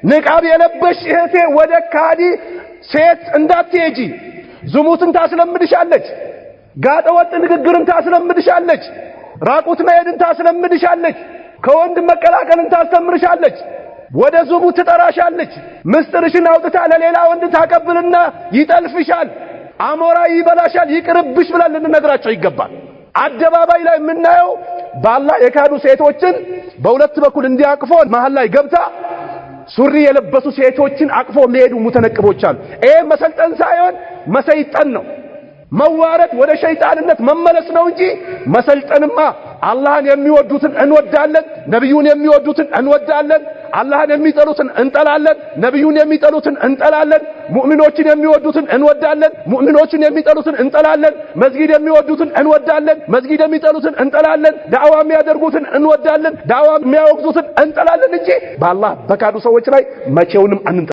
ንቃብ የለበሽ እህቴ ወደ ካዲ ሴት እንዳትሄጂ። ዝሙትን ታስለምድሻለች። ጋጠወጥ ንግግርን ታስለምድሻለች። ራቁት መሄድን ታስለምድሻለች። ከወንድ መቀላቀልን ታስተምርሻለች። ወደ ዝሙት ትጠራሻለች። ምስጢርሽን አውጥታ ለሌላ ወንድ ታቀብልና ይጠልፍሻል። አሞራ ይበላሻል። ይቅርብሽ ብለን ልንነግራቸው ይገባል። አደባባይ ላይ የምናየው በአላህ የካዱ ሴቶችን በሁለት በኩል እንዲያቅፎ መሃል ላይ ገብታ ሱሪ የለበሱ ሴቶችን አቅፎ የሚሄዱ ሙተነቅቦች አሉ። ይሄ መሰልጠን ሳይሆን መሰይጠን ነው። መዋረድ ወደ ሸይጣንነት መመለስ ነው እንጂ መሰልጠንማ አላህን የሚወዱትን እንወዳለን፣ ነቢዩን የሚወዱትን እንወዳለን፣ አላህን የሚጠሉትን እንጠላለን፣ ነቢዩን የሚጠሉትን እንጠላለን፣ ሙእሚኖችን የሚወዱትን እንወዳለን፣ ሙእሚኖችን የሚጠሉትን እንጠላለን፣ መስጊድ የሚወዱትን እንወዳለን፣ መስጊድ የሚጠሉትን እንጠላለን፣ ዳዕዋ የሚያደርጉትን እንወዳለን፣ ዳዕዋ የሚያወግዙትን እንጠላለን እንጂ በአላህ በካዱ ሰዎች ላይ መቼውንም አንንጠ